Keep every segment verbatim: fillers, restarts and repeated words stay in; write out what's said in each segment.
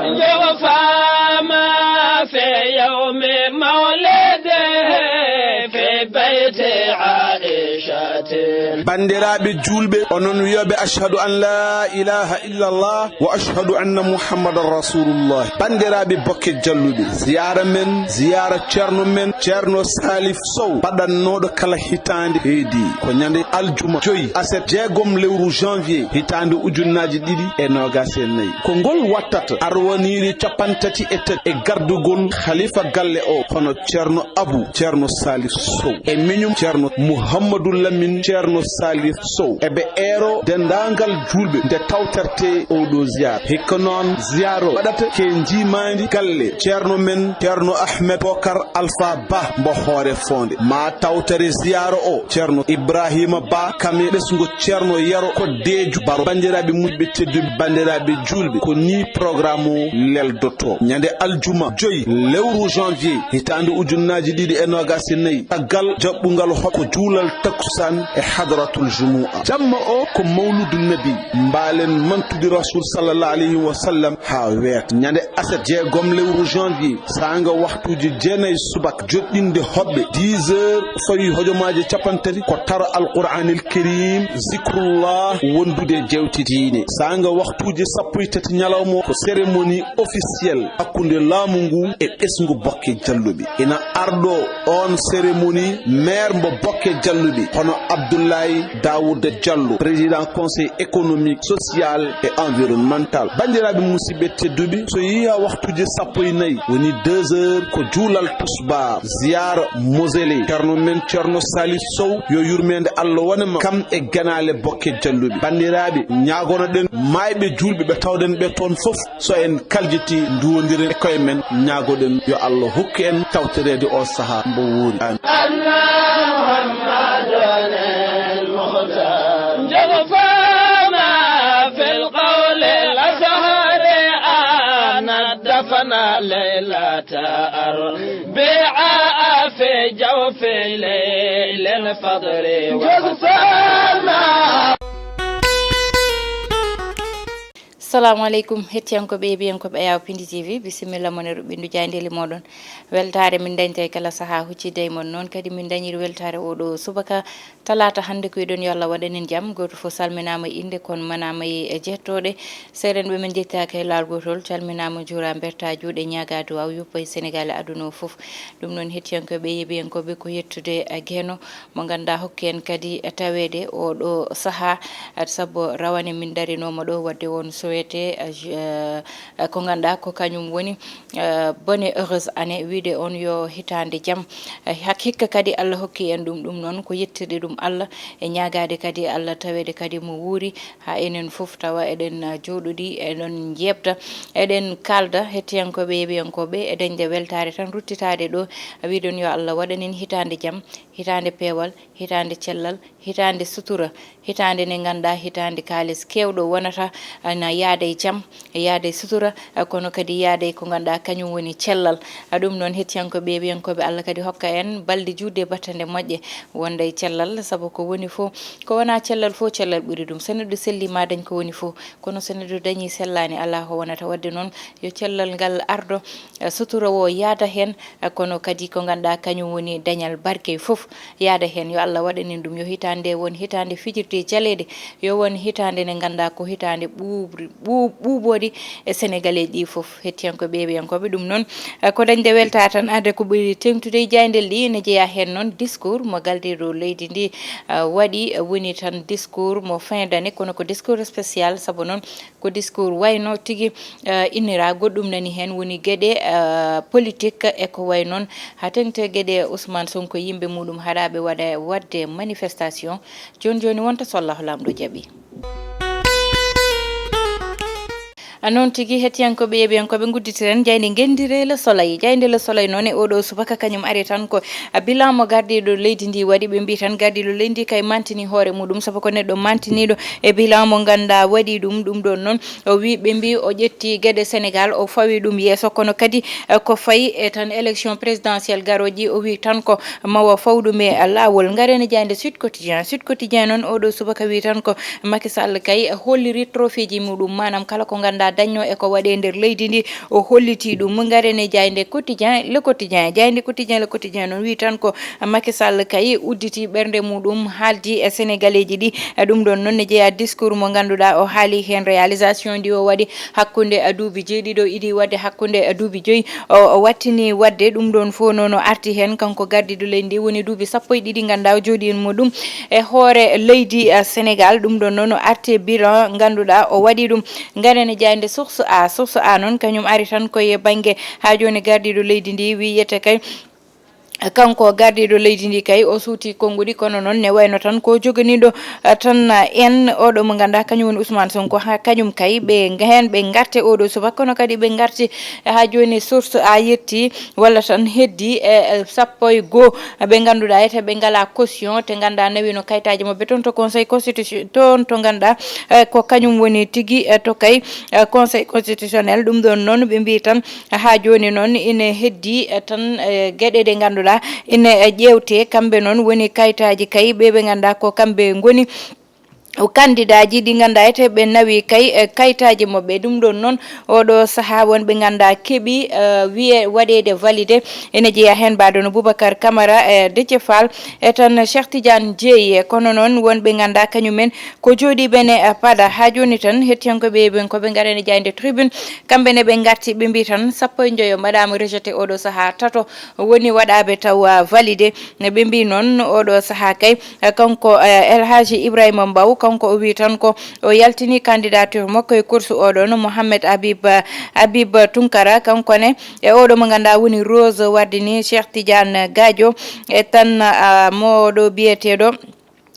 Jogo fama fe yawmi mawlidi fi bayti Aisha. Banndiraaɓe juulɓe, onon wiyooɓe ashhadu an la ilaha illallah wa ashhadu anna muhammadan rasulullah. Banndiraaɓe Bokke Jalluɓe, ziyaara men, ziyaara ceerno men, Ceerno Salif Sow, baɗannooɗo kala hitaande heedi. Ko ñande aljuma joyi aset jeegom lewru janvier hitaande ujunnaaji ɗiɗi e noogaas e nayi. Ko ngol wattata arwaniiri capanɗe tati e tati e gardugol khalifa galle o, hono Ceerno Abu Ceerno Salif Sow e miñum Ceerno Muhammadu Lamin Ceerno Salif Sow. Eɓe eero denndaangal juulɓe nde tawtortee oɗo ziyaara. Hikka noon ziyaara o waɗata ke njiimaandi galle ceerno men Ceerno Ahmed Bokar Alfa Ba mbo Hoore Foonde. Ma tawtore ziyaara o Ceerno Ibrahima Ba kam e ɓesngu Ceerno Yero Koddeejo Baro. Banndiraaɓe musidɓe tedduɓe, banndiraaɓe juulɓe, ko nii programme o leldotoo. Ñande aljuma joyi lewru janvier hitaande ujunnaaji ɗiɗi e noogaas e nayi, caggal jaɓɓungal hoɓɓe ko juulal takkusaan e hadratul jumu'a. Jamma o ko mawludu nabi, mbaalen mantude Rasul sallallahu alayhi wa sallam haa weeta. Ñande aset jeegom lewru janvier, saanga waxtuuji jeenayi subaka, joɗɗinde hoɓɓe dix heures fawi hojomaaji capanɗe tati, ko taro Alqur'aanil Kariim, zikrullah, wondude jewte diine. Saanga waxtuuji sappo e tati ñalawma o, ko cérémonie officielle hakkunde laamu ngu e ɓesngu Bokke Jalluɓe. Ina ardo oon cérémonie maire mbo Bokke Jalluɓe, hono Abdoulaye Daouda Diallo, président conseil économique, social et environnemental. Banndiraaɓe musidɓe tedduɓe, so yehi haa waxtuuji sappo e nayi, woni deux heures, ko juulal tusbaar, ziyaara mausolée Ceerno men Ceerno Salif Sow, yo yurmeende Allah wone mo, kam e genaale Bokke Jalluɓe. Banndiraaɓe, ñaagonoɗen maayɓe juulɓe ɓe tawɗen ɓe toon fof, so en kaljiti, nduwondiren e koye men, ñaagoɗen yo Allah hokku en tawtoreede o sahaa mbo wuuri. Amin. Jogo fama fil qawli la sahari ana dafana laylata arbi'a fi jawfi laylil fadri wa. Jogo fama. Salamu aleykum, hettiyankooɓe e biyankooɓe Ayaw Pindi T V, bisimilla mon e ruɓɓindu jaayndeeli mooɗon. Weltaare min dañta e kala sahaa huccitde e mon, noon kadi min dañiri weltaare oɗo subaka talaata hannde. Ko yiɗon yo Allah waɗanen jam. Gooto fof salminaama e innde, kon manaama e jettooɗe. Seerenɓe men njettaaka e laawol gootol, calminaama, juuraama, mbertaa juuɗe, ñaagaa duwaaw yuppa e Senegaal e aduna o fof. Ɗum noon, hettiyankooɓe e yeeɓiyankooɓe, ko yettude, eh, Geno mo ngannduɗaa hokki en kadi taweede oɗo sahaa, eh, sabu rawane min darinooma ɗo waɗde on souhaité, eh, ju-, eh, ko ngannduɗaa ko kañum woni, eh, bonne heureuse année, wiide on yo hitaande jam. Eh, hak-, hikka kadi Allah hokki en ɗum, ɗum noon ko yettirde ɗum Allah e ñaagaade kadi Allah taweede kadi mo wuuri haa enen fof tawa eɗen, eh, jooɗodii, eɗen njeeɓda, eɗen kaalda hettiyankooɓe, yeeɓiyankooɓe e dañde weltaare tan ruttitaade ɗo, wiide on yo Allah waɗan en hitaande jam, hitaande peewal, hitaande cellal, hitaande sutura, hitaande nde ngannduɗaa hitaande kaalis keewɗo wonata, ana yaada e jam, yaada e sutura, kono kadi yaada e ko ngannduɗaa kañum woni cellal. Ɗum noon, hettiyankooɓe, yeeɓiyankooɓe, Allah kadi hokka en balɗe juutɗe e battane moƴƴe wonda e cellal, sabu ko woni fof, ko wonaa cellal fof, cellal ɓuri ɗum. So neɗɗo sellii ma dañ ko woni fof, kono so neɗɗo dañii sellaani alaa ko wonata. Waɗde noon, yo cellal ngal ardo, eh, sutura o yaada heen, eh, kono kadi ko ngannduɗaa kañum woni dañal barke fof yaada heen. Yo Allah waɗan en ɗum, yo hitaande nde won hitaande fijirde e jaleeɗe, yo won hitaande nde ngannduɗaa ko hitaande ɓuuɓri-, ɓuu-, ɓuuɓoori e Senegalee ɗi fof. Hettiyankooɓe, yeeɓiyankooɓe, ɗum noon, eh, ko dañde weltaare tan, arde ko ɓuri teeŋtude e jaayndeeli ɗi, ene jeyaa heen noon discours mo gardiiɗo leydi ndi, eh, waɗi, eh, woni tan discours mo fin d'année, kono ko discours spécial, sabu noon ko discours wayno tigi, eh, innira goɗɗum nani heen, woni geɗe, eh, politique e ko way noon, haa teeŋti geɗe Ousmane Sonko, yimɓe muɗum haɗaaɓe waɗa, waɗde manifestation. Jooni jooni wonta so Allahu Laamɗo jaɓi. A noon tigi, hettiyankooɓe, yeeɓiyankooɓe, ngudditiren jaaynde ngenndire Le Soleil. Jaaynde Le Soleil noon e oɗo subaka kañum ari tan ko a bilan mo gardiiɗo leydi ndi waɗi. Ɓe mbii tan gardiiɗo leydi ndi kay mantini hoore muɗum, sabu ko neɗɗo mantiniiɗo e bilan mo ngannduɗaa waɗi ɗum. Ɗum ɗoon noon o wi, ɓe mbii o ƴetti geɗe Senegaal, o fawi ɗum yeeso, kono kadi, eh, ko fayi e tan élection présidentielle garooji, o wi tan ko mawa faw ɗum e laawol. Ngaren e jaaynde Sud Quotidien. Sud Quotidien noon oɗo subaka wi tan ko Macky Sall kay holliri trophée ji muɗum, maanaam kala ko ngannduɗaa dañno e ko waɗe nder leydi ndi. O holliti ɗum. Ngaren e jaynde Quotidien, Le Quotidien. Jaynde Quotidien, Le Quotidien noon wi tan ko Macky Sall kay udditi ɓernde muɗum, haaldi e Sénégalais ji ɗi. E ɗum ɗon noon ne jeeya discours mo ngannduɗaa o haali heen, réalisation ndi o waɗi hakkunde, eh, duuɓi jeeɗiɗo, idi waɗde hakkunde, eh, duuɓi joyi. O, o wattini waɗde ɗum ɗon fof noon o arti heen, kanko gardiiɗo leydi ndi, woni duuɓi sappo e ɗiɗi ngannduɗaa o jooɗi e muɗum e hoore leydi, eh, Sénégal. Ɗum ɗon noon o arti e bilan ngannduɗaa o waɗi ɗum. Ngaren e jaynde Source A. Source A noon kañum ari tan koye bannge haa jooni gardiiɗo leydi ndi wiyete kay, kanko gardiiɗo leydi ndi kay o suuti konnguɗi, kono noon ne wayno tan ko joganiiɗo, eh, tan, eh, en oɗo mo ngannduɗaa kañum woni Ousmane Sonko, haa kañum kay ɓe heen ɓe ngarte oɗo subaka, kono kadi ɓe ngarti haa jooni. Source A yetti walla tan heddi e, eh, sappo e goo ɓe ngannduɗaa ete ɓe ngalaa caution, te ngannduɗaa nawino kayitaaji maɓɓe toon to Conseil Constitution, toon to ngannduɗaa, eh, ko kañum woni tigi, eh, to kay, eh, Conseil Constitutionnel. Ɗum ɗon noon ɓe mbii tan haa jooni noon ine heddi, eh, tan, eh, geɗe ɗe ngannduɗaa ine, eh, ƴeewte. Kamɓe noon woni kayitaaji kay ɓe ɓe ngannduɗaa ko kamɓe ngoni o kandidaaji ɗi ngannduɗaa ete ɓe nawi kay, eh, kayitaaji maɓɓe. Ɗum ɗon noon oɗo sahaa wonɓe ngannduɗaa keɓi, eh, wiye waɗeede validé ene jeeya heen mbaɗo no Boubacar Camara, eh, Déthié Fall, e tan Cheikh Tidiane Dieye. Kono noon wonɓe ngannduɗaa kañumen ko jooɗiiɓe ne, eh, paɗa. Haa jooni tan hettiyankooɓe ɓen ko ɓe ngara ene jaynde Tribune, kamɓe ne ɓe ngarti ɓe mbii tan sappo e njoyo mbaɗaama rejeté oɗo sahaa, tato woni waɗaaɓe taw, ah, validé. Ne ɓe mbii noon oɗo sahaa kay, eh, kanko, eh, El Hadji Ibrahima Mbaw, kanko o wii tan ko o yaltini candidature makko e course oɗon. Mohamed Habib, eh, Habib Tunkara, kanko ne e oɗo mo ngannduɗaa woni Rose Wardini, Cheikh Tidiane Gadio, e tan, ah, mo ɗo biyeteeɗo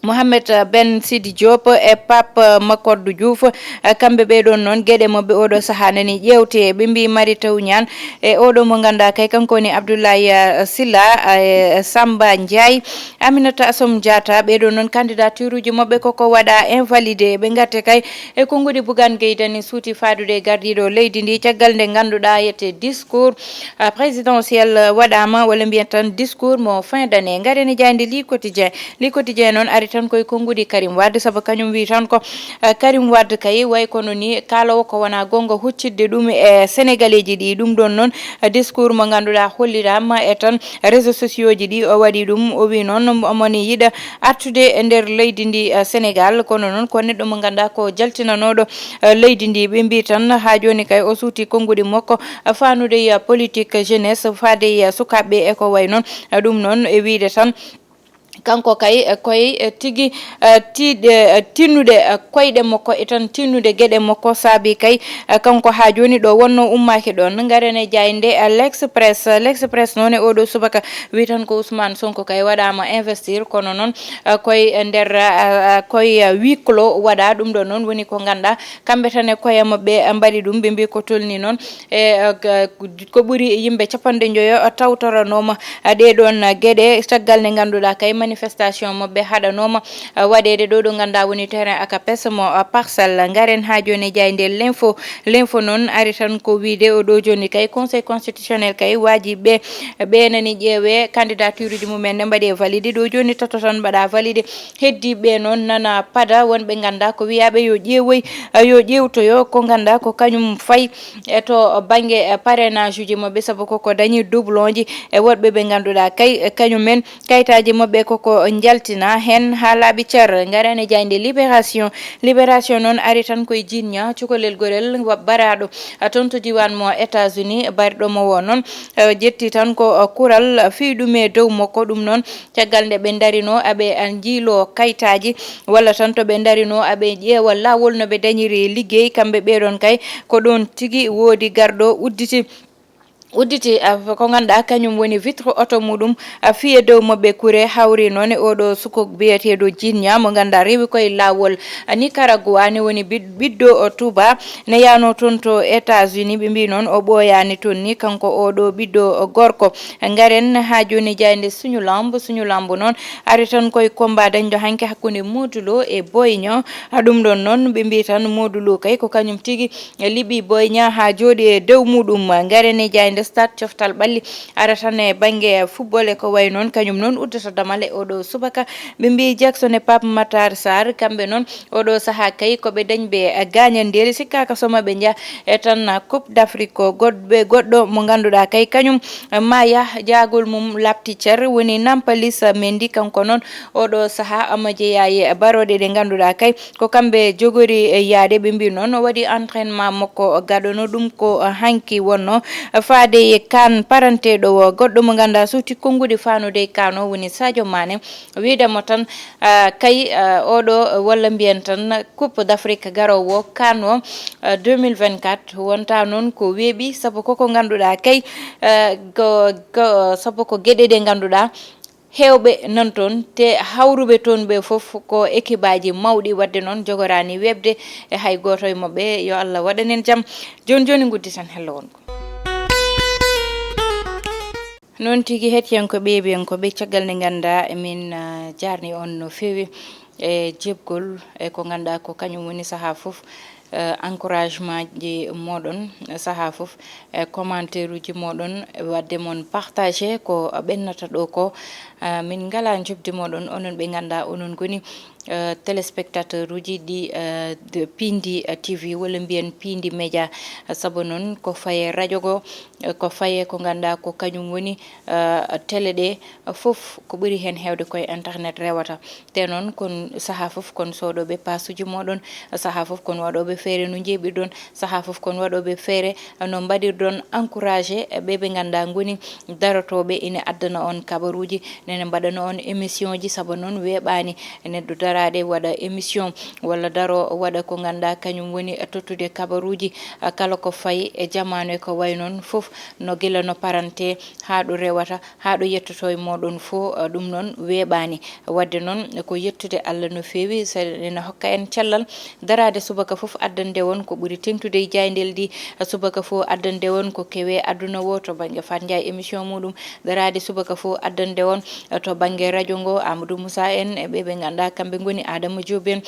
Mohamed Ben Sidi Diop e Pape Makodou Diouf, eh, kamɓe ɓee ɗoon noon geɗe maɓɓe oɗo sahaa nani ƴeewte. Ɓe mbii Mary Teuw Niane e oɗo mo ngannduɗaa kay kanko woni Abdoulaye, eh, Sylla, eh, Samba Ndiaye, Aminata Assome Diatta, ɓee ɗoon noon candidature uji maɓɓe koko waɗa invalidé. Ɓe ngarte kay e konnguɗi Bougane Gueye Dany suuti faadude e gardiiɗo leydi ndi caggal nde ngannduɗaa yette discours, ah, présidentiel, ah, waɗaama, walla mbiyen tan discours mo fin d'année. Ngaren e jaynde Le Quotidien. Le Quotidien noon ari tan koye konnguɗi Karim Wade, sabu kañum wii tan ko, ah, Karim Wade kay way kono ni kaaloowo ko wonaa goonga huccitde ɗum e Sénégalais ji ɗi. Ɗum ɗon noon, ah, discours mo ngannduɗaa holliraama e tan réseaux sociaux ji ɗi o waɗi ɗum. O wii noon omo ni yiɗa artude e nder leydi ndi, ah, Sénégal, kono noon ko neɗɗo mo ngannduɗaa ko jaltinanooɗo eh, leydi ndi. Ɓe mbii tan haa jooni kay o suuti konnguɗi makko, eh, faanude e politique jeunesse faade e sukaaɓe e ko wayi noon. Eh, ɗum noon e wiyde tan kanko kay, eh, koye, eh, tigi, eh, tiiɗe, eh, tinnude, eh, koyɗe makko e tan tinnude geɗe makko saabi kay, eh, kanko haa jooni ɗo wonno ummaaki ɗoon. Ngaren e jaynde, eh, L'Express. L'Express noon e oɗo subaka wii tan ko Ousmane Sonko kay waɗaama investir, kono noon, eh, koye nder, eh, eh, koye, eh, huis clos waɗa. Ɗum ɗo noon woni ko ngannduɗaa kamɓe tan e koye maɓɓe mbaɗi ɗum. Ɓe mbii ko tolni noon e, eh, g-, ko ɓuri yimɓe capanɗe njoyo tawtoranooma, eh, ɗee ɗoon geɗe caggal nde ngannduɗaa kay manifestation maɓɓe haɗanooma, eh, waɗeede ɗo ɗo ngannduɗaa woni terrain akapes mo, eh, Parcelles. Ngaren haa jooni e jaynde L'Info. L'Info noon ari tan ko wiyde o ɗo jooni kay Conseil Constitutionnel kay waaji ɓe, ɓe nani ƴeewe candidature uji mumen ne mbaɗe validé. Ɗo jooni tato tan mbaɗa validé. Heddiiɓe noon nana pada wonɓe ngannduɗaa ko wiyaaɓe yo ƴeewoy, eh, yo ƴeewtoyo ko ngannduɗaa ko kañum fayi e to bannge, eh, parrainage uji maɓɓe, sabu koko dañi doublon ji e woɗɓe ɓe ngannduɗaa kay, eh, kañumen kayitaaji maɓɓe koko njaltina heen haa laaɓi cer. Ngaren e jaynde Libération. Libération noon ari tan koye jiinya cukalel gorel wa-, baraaɗo, eh, toon to diiwaan mo États-Unis, barɗo mo wo noon, eh, jetti tan ko, eh, kural fii ɗum e dow makko. Ɗum noon caggal nde ɓe ndarino aɓe, eh, njiilo kayitaaji walla tan to ɓe ndarino aɓe ƴeewa laawol no ɓe dañiri liggey. Kamɓe ɓee ɗoon kay ko ɗoon tigi woodi garɗo udditi, udditi, ah, ko ngannduɗaa kañum woni vitre oto muɗum, ah, fiye dow maɓɓe kure. Hawri noon e oɗo suko biyeteeɗo Jiinya mo ngannduɗaa rewi koye laawol, ah, Nicaragua ne woni bid-, ɓiɗɗo, oh, Touba ne yaano toon to États-Unis. Ɓe mbii noon o ɓooyaani toon ni kanko oɗo ɓiɗɗo, oh, gorko. Ngaren haa jooni jaynde Suñu Lamb. Suñu Lamb noon ari tan koye combat dañɗo hanki hakkunde Modou Lo e Boy Niang. Ah, ɗum ɗon noon ɓe mbii tan Modou Lo kay ko kañum tigi liɓi Boy Niang haa jooɗi e dow muɗum. Ngaren e jaynde Stade coftal ɓalli ara tan e bannge football e ko wayi noon, kañum noon uddata damal e oɗo subaka. Ɓe mbiyi Jackson e Pape Matar Sarr, kamɓe noon oɗo sahaa kay ko ɓe dañɓe gaañandeeli, sikkaaka so maɓe njaha e tan Coupe d'Afrique. Ko goɗɓe, goɗɗo mo ngannduɗaa kay kañum ma yah jaagol mum laaɓti cer woni Nampalis Mendy, kanko noon oɗo sahaa omo jeyaa e barooɗe ɗe ngannduɗaa kay ko kamɓe jogori yaade. Ɓe mbii noon o waɗi entraînement makko gaɗono ɗum ko hanki wonno faade e kaan paranteeɗo o. Goɗɗo mo ngannduɗaa suuti konnguɗi faanude e kaan o woni Sadio Mané. Wiide mo tan, ah, kay, ah, oɗo walla mbiyen tan Coupe d'Afrique garowo o, kaan o, ah, deux mille vingt-quatre wonta noon ko weeɓi, sabu koko ngannduɗaa kay, ah, ko, ko, sabu ko geɗe ɗe ngannduɗaa heewɓe nan toon, te hawruɓe toon ɓe fof ko ekibaaji mawɗi, waɗde noon jogoraani weeɓde e hay gooto e maɓɓe. Yo Allah waɗan en jam. Jooni jooni ngudditen hello wongo. Noon tigi, heɗiyankooɓe, yeeɓiyankooɓe, caggal nde ngannduɗaa emin, ah, jaarni on no feewi e jeebgol e ko ngannduɗaa ko kañum woni sahaa fof, eh, encouragement ji mooɗon, sahaa fof, eh, commentaire uji mooɗon, waɗde mon partage ko ɓennata ɗo ko. Eh, min ngalaa njoɓdi mooɗon, onon ɓe ngannduɗaa onon ngoni, eh, téléspectateur uji ɗi, eh, de Piindi, eh, T V walla mbiyen Piindi Média. Eh, sabu noon ko faye radio go, eh, ko faye ko ngannduɗaa ko kañum woni, eh, télé ɗe, eh, fof ko ɓuri heen heewde koye internet rewata. Te noon kon sahaa fof kon soodooɓe paasuji mooɗon, sahaa fof kon waɗooɓe feere no njeeɓirɗon, sahaa fof kon waɗooɓe feere no mbaɗirɗon encouragé ɓe ɓe ngannduɗaa ngoni darotooɓe ina addana on kabaruuji, nene mbaɗana on émission ji, sabu noon weeɓaani neɗɗo daraade waɗa émission walla daro waɗa ko ngannduɗaa kañum woni tottude kabaruuji, kala ko fayi e jamaanu e ko wayi noon fof no gila no parante haa ɗo rewata, haa ɗo yettoto e mooɗon fof, eh, ɗum noon weeɓaani. Waɗde noon ko yettude Allah no feewi, so ene hokka en cellal daraade subaka fof addande on ko ɓuri teŋtude e jaayndeeli ɗi, subaka fof addande on ko kewe aduna o to bannge Fat Ndiaye émission muɗum, daraade subaka fof addande on, eh, to bannge radio ngo, Amadou Moussa en, e ɓe ɓe ngannduɗaa kamɓe ngoni Adama Diop en,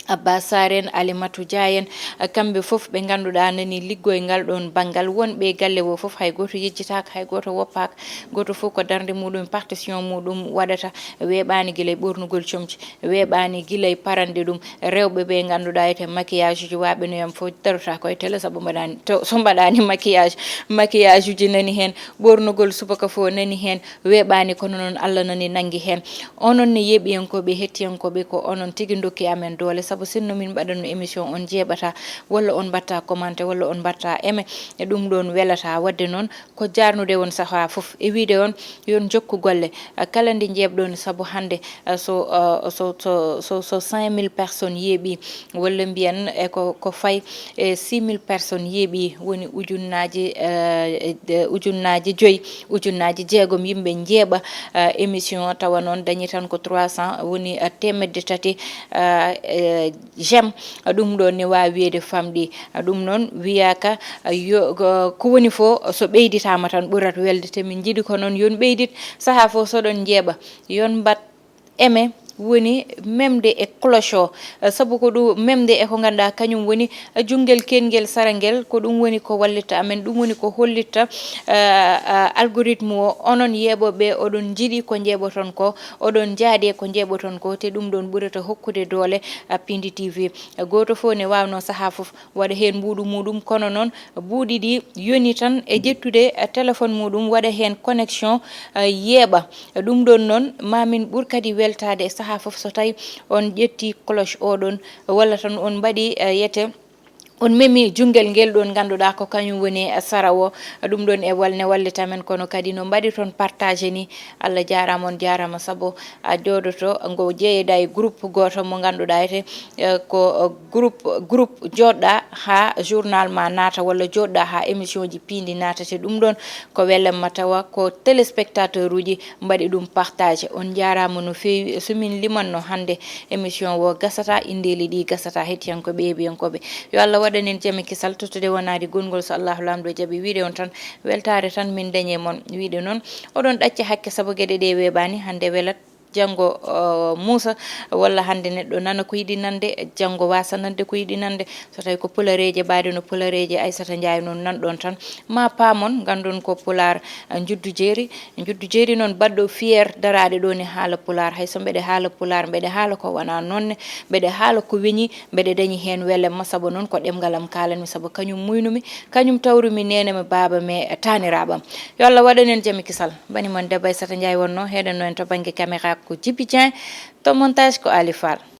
Abba Sarr en, Alimatou Dia en, kamɓe fof ɓe ngannduɗaa nani liggoyngal ɗoon banngal. Wonɓe e galle o fof, hay gooto yejjitaaka, hay gooto woppaaka, gooto fof ko darnde muɗum, partition muɗum waɗata. Weeɓaani gila e ɓoornugol comci, weeɓaani gila e paranɗe ɗum. Rewɓe ɓe ngannduɗaa ete maquillage uji, waaɓe no yam fof darota koye télé sabu mbaɗaani, to, so mbaɗaani maquillage, maquillage uji nani heen, ɓoornugol subaka fof nani heen, weeɓaani, kono noon Allah nani nanngi heen. Onon ne yeeɓiyankooɓe, hettiyankooɓe, ko onon tigi ndokki amen doole, sabu sinno min mbaɗanno émission, on njeeɓata, walla on mbatta commenté, walla on mbatta aimé, e ɗum ɗoon welata. Waɗde noon, ko jaarnude on sahaa fof, e wiide on, yo on njokku golle, ah, kala nde njeeɓɗon, sabu hannde, ah, so, ah, so, so, so, so cinq mille personnes yeeɓi, walla mbiyen e ko, ko fay e six mille personnes yeeɓi, woni ujunnaaji, eh, eh, ujunnaaji joyi, ujunnaaji jeegom yimɓe njeeɓa, eh, émission, tawa noon dañi tan ko trois cents, woni, eh, teemedde tati, eh, eh, j'aime. Ɗum ɗo ne waawi wiyeede famɗi. Ɗum noon wiyaaka, eh, yo, ko, ko woni fof so ɓeyditaama tan ɓurat welde, te min njiɗi ko noon yo on ɓeydit, sahaa fof so ɗon njeeɓa, yo on mbat aimé woni memde e cloche o, eh, sabu ko ɗum memde e ko ngannduɗaa kañum woni, eh, junngel keedngel sara ngel, ko ɗum woni ko wallitta amen, ɗum woni ko hollitta, eh, eh, algorithme o, onon yeeɓooɓe, oɗon njiɗi ko njeeɓoton ko, oɗon njaadi e ko njeeɓoton ko, te ɗum ɗoon ɓurata hokkude doole, eh, Piindi T V. Eh, gooto fof ne waawnoo sahaa fof waɗa heen mbuuɗu muɗum, kono noon buuɗi ɗi yoni tan e ƴettude, eh, téléphone muɗum, waɗa heen connexion, eh, yeeɓa. Ɗum ɗoon noon, ma min ɓur kadi weltaade e sahaa fof so tawi on ƴetti cloche oɗon, walla tan on mbaɗi, eh, yete, on memi junngel ngel ɗoon ngannduɗaa ko kañum woni, eh, sara o. Ɗum ɗoon e walne wallita men, kono kadi no mbaɗi toon partage ni. Allah jaaraama, on jaaraama, sabu a jooɗoto ngo jeeyda e groupe gooto mo ngannduɗaa ete, eh, ko, eh, groupe, groupe jooɗɗa haa journal ma naata, walla jooɗɗa haa émission ji piindi naatete. Ɗum ɗoon ko welamma, tawa ko téléspectateur uji mbaɗi ɗum partage. On njaaraama no feewi. So min limanno hannde, émission o gasata, inndeeli ɗi gasata, hettiyankooɓe, yeeɓiyankooɓe. Yo Allah waɗan en jam e kisal, tottude wonaade gonngol, so Allahu Laamɗo jaɓi. Wiide on tan, weltaare tan min dañi e mon. Wiide noon, oɗon ɗacca hakke sabu geɗe ɗe weeɓaani, hannde welat. Janngo, uh, Muusa, walla hannde neɗɗo nana ko yiɗi nande, janngo waasa nande ko yiɗi nande. So tawi ko pulareeje, mbaɗe no pulareeje Aysata Njaay noon, nan ɗoon tan, ma paamon, nganndon ko pulaar, uh, njuddu jeeri. Njuddu jeeri noon, baɗɗo fier daraade ɗo ni haala pulaar. Hay so mbeɗe haala pulaar, mbeɗe haala ko wonaa noon ne, mbeɗe haala ko weñi, mbeɗe dañi heen welemma, sabu noon ko ɗemngal am kaalanmi, sabu kañum muynumi, kañum tawrumi, neene mi, baaba me, taaniraaɓam. Yo Allah waɗan en jam e kisal. Bani mon debbo Aysata Njaay wonno, heɗen no en to bannge caméra ko Djiby Dieng, to montage ko Ali Fall.